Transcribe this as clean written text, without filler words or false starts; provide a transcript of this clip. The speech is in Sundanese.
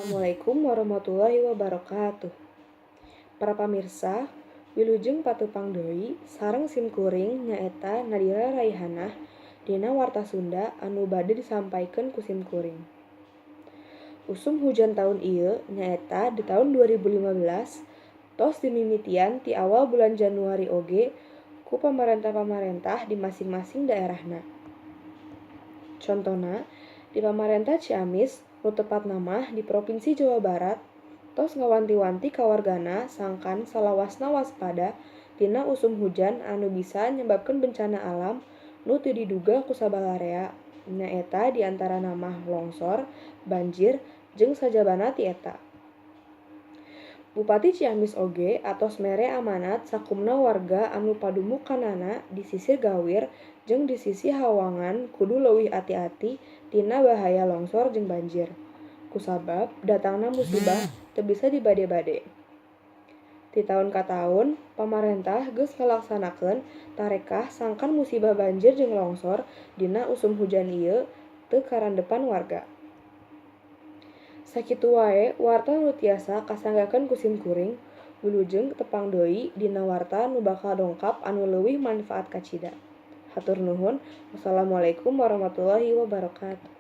Assalamualaikum warahmatullahi wabarakatuh. Para pamirsa, wilujeng patepang deui sareng simkuring nyaeta Nadira Raihanah dina Warta Sunda anu bade disampaikeun ku simkuring. Usum hujan taun ieu nyaeta di taun 2015 tos dimimitian ti awal bulan Januari oge ku pamarentah-pamarentah di masing-masing daerahna. Contona, di pamarentah Ciamis, nu tepatna mah di Propinsi Jawa Barat, tos ngawanti-wanti ka wargana sangkan salawasna waspada tina usum hujan anu bisa nyababkeun bencana alam nu teu diduga ku sabalarea, nyaeta di antarana mah longsor, banjir, jeung sajabana ti eta. Bupati Ciamis oge atos mere amanat sakumna warga anu padumukanana di sisir Gawir jeung di sisi Hawangan kudu leuwih ati-ati tina bahaya longsor jeung banjir. Kusabab datangna musibah teu bisa dibade-bade. Ti taun ka taun, pamarentah geus ngalaksanakeun tarekah sangkan musibah banjir jeung longsor dina usum hujan ieu teu karandepan warga. Sakitu wae warta nu tiasa kasanggakeun ku simkuring, wilujeng tepang deui dina warta nu bakal dongkap anu leuwih manfaat kacida. Hatur nuhun, wassalamualaikum warahmatullahi wabarakatuh.